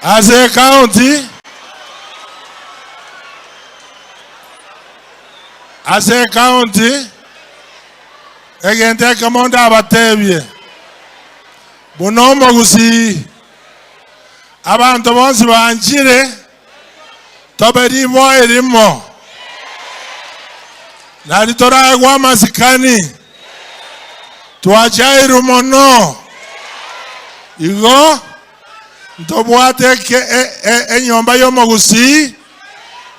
Ase ecounty, ase ecounty, egento ekemo ndabatebie, buna omogusii, abanto bonsi banchire, tobe riboa erimo, nari toraegwe amasikani, twachairwe mono, igo Ntobwate enyomba y'omogusii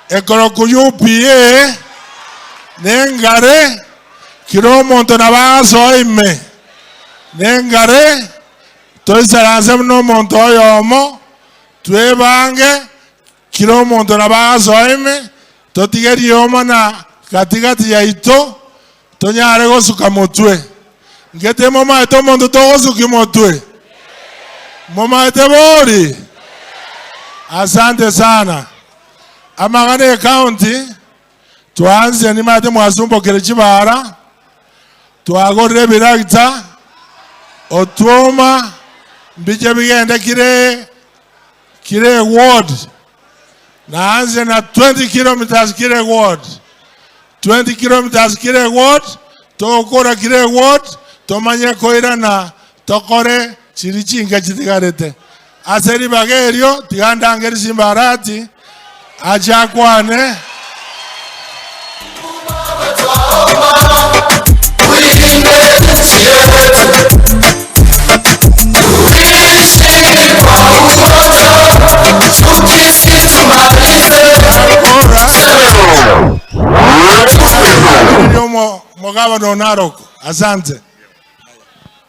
ekorokwa UPA nengare kera omonto nabo agosoa ime nengare toisaranse buna omonto oyomo twebange kera omonto nabo agosoa ime totige rioma na gatigati yaito tonyare gosuka motwe. Inche timomaete omonto togosukia motwe? Momaete bori? Asante sana. Amang'ana ecounty twaanzire nimaete mwasumbokire chibara, twagorire ebiragita, otwoma, mbiche bigende kire kire eward. Naanzire na 20 kilometers kire eward. 20 kilometers kire eward, togokora kire eward, tomanye koirana tokore chiri chinke chitigarete. Ase ribaga erio, tiga ndangerie Simbarati ache akwane. Omogabana o Narok. Asante.